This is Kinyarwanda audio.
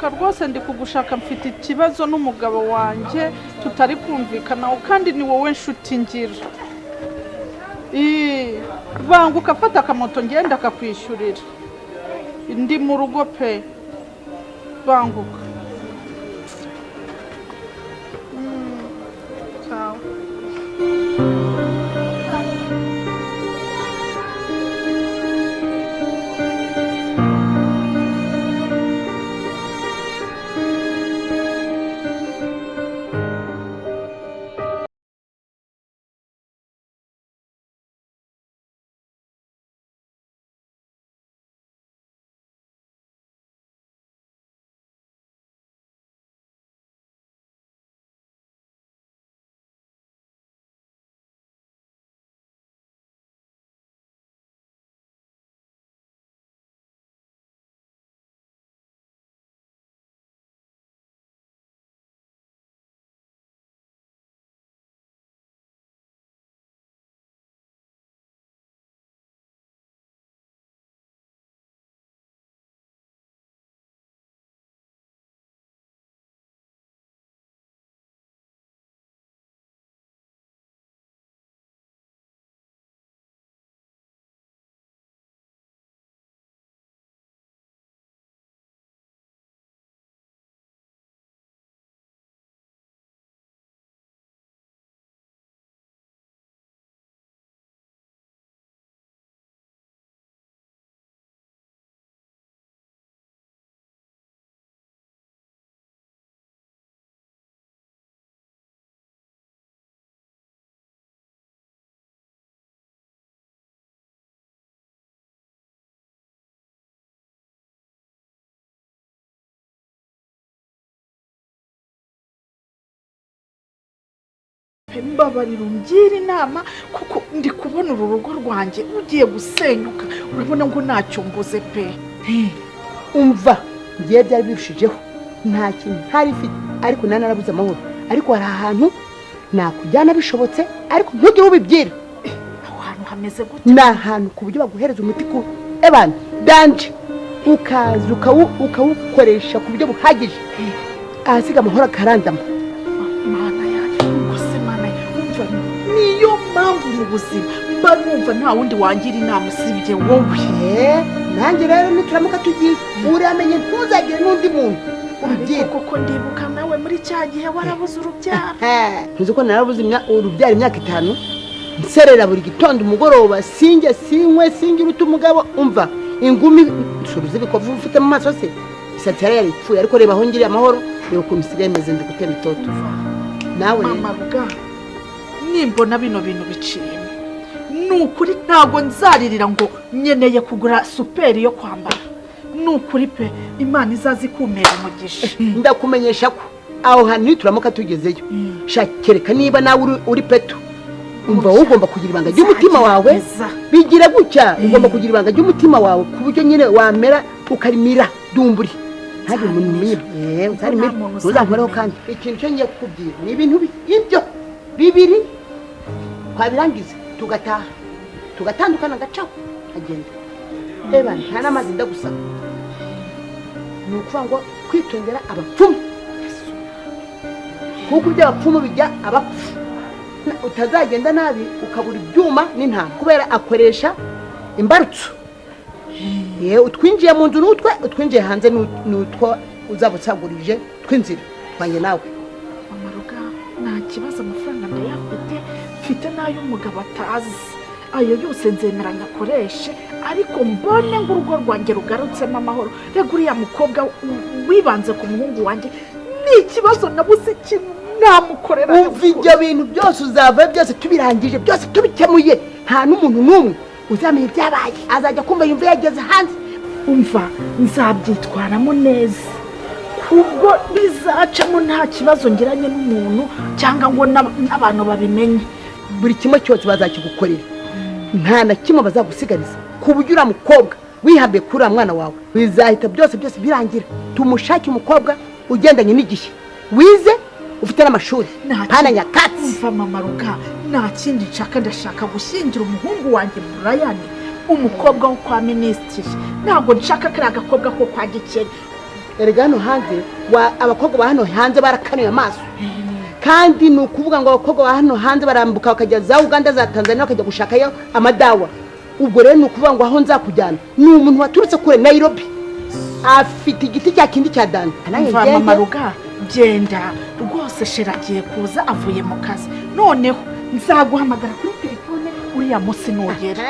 Banguka rwose, ndi kugushaka, mfite ikibazo n'umugabo wanjye tutari kumvikanaho, kandi ni wowe nshuti ngira. Ii, banguka, fata akamoto ngenda akakwishyurira, ndi mu rugo pe, banguka. Sawa. Pe, mbabarira ungire inama, kuko ndi kubona uru rugo rwanjye ugiye gusenyuka, urabona ngo ntacyo mbuze pe. Umva, ngiye byari birushijeho, nta kintu ntari mfite, ariko nari narabuze amahoro. Ariko hari ahantu nakujyana bishobotse, ariko ntugire ubibwira. Aho hantu hameze gute? Ni ahantu ku buryo baguhereza umuti ku ebana danje, ukaza ukawukoresha ku buryo buhagije, ahasiga amahoro akarandama. Mana yanjye, ubwo se mana yanjye, umva, niyo mpamvu mu buzima mba numva nta wundi wangira inama usibye wowe. Nanjye rero nituramuka tugiye, uramenye ntuzagire n'undi muntu ubibwira. Ariko koko ndibuka nawe muri cya gihe warabuze urubyaro. Ntuzi ko narabuze urubyaro imyaka 5, nserera buri gitondo umugoroba, sinjye sinywe singira umugabo. Umva, ingumi nsubiza ibikovu mfite mu maso se, isatsi yari yaripfuye, ariko reba aho ngiriye amahoro, reba ukuntu isigaye imeze, ndi gutema itoto. Nawe rero Mama Ruga, nimbona bino bintu biciyemo, ni ukuri ntabwo nzaririra ngo nkeneye kugura superi yo kwambara. Ni ukuri pe, Imana izaze ikumpera umugisha. Ndakumenyesha ko aho hantu nituramuka tugezeyo, kereka niba nawe uri peto. Umva, wowe ugomba kugira ibanga ry'umutima wawe. Nzagerageza. Bigira gutya, ugomba kugira ibanga ry'umutima wawe ku buryo nyine wamera ukarimira dumburi, ntagire umuntu umenya. Uzarimira, Nta muntu ntuzankoreho. uzabimenya. Kandi ikintu cyo ngiye kukubwira ni ibintu ibyo bibiri, twabirangiza tugataha, tugatandukana, ngacaho nkagenda. Eba nta n'amazi ndagusaba. Ni ukuvuga ngo kwitondera abapfumu, kuko iby'abapfumu bijya abapfu, utazagenda nabi ukabura ibyuma n'intama, kubera akoresha imbarutso. Yewe, utwinjiye mu nzu n'utwe utwinjiye hanze n'utwo uzaba usagurije tw'inzira twanjye nawe. Mama Ruga, nta kibazo, amafaranga ndayafite, mfite n'ay'umugabo atazi. Ayo yose nzemera nyakoreshe, ariko mbone ngo urugo rwanjye rugarutsemo amahoro. Rega uriya mukobwa wibanze ku muhungu wanjye ni ikibazo, nabuze ikintu namukorera. Umva, ibyo bintu byose uzava byose tubirangije, byose tubikemuye, nta n'umuntu n'umwe uzamenya ibyabaye, azajya kumva yumva yageze hanze. Umva, nzabyitwaramo neza kubwo bizacamo nta kibazo ngiranye n'umuntu cyangwa ngo n'abantu babimenye. Buri kimwe cyose bazakigukorera, nta na kimwe bazagusigariza, ku buryo uriya mukobwa wihambiye kuri uriya mwana wawe bizahita byose byose birangira. Tumushake umukobwa ugendanye n'igihe, wize, ufite n'amashuri, pana nyakatsi. Umva mama Ruga, nta kindi nshaka, ndashaka gushyingira umuhungu wanjye Brian umukobwa wo kwa minisitiri. Ntabwo nshaka kariya gakobwa ko kwa Gikeri. Erega hano hanze abakobwa ba hano hanze barakanuye amaso, kandi ni ukuvuga ngo abakobwa ba hano hanze barambuka bakajya za Uganda, za Tanzania, bakajya gushakayo amadawa. Ubwo rero ni ukuvuga ngo aho nzakujyana ni umuntu waturutse kure, Nairobi, afite igiti cya kindi cya dani. Nanjye Mva ngende. mama Ruga, genda rwose, chéri agiye kuza avuye mu kazi. Noneho nzaguhamagara kuri telefone uriya munsi nugera.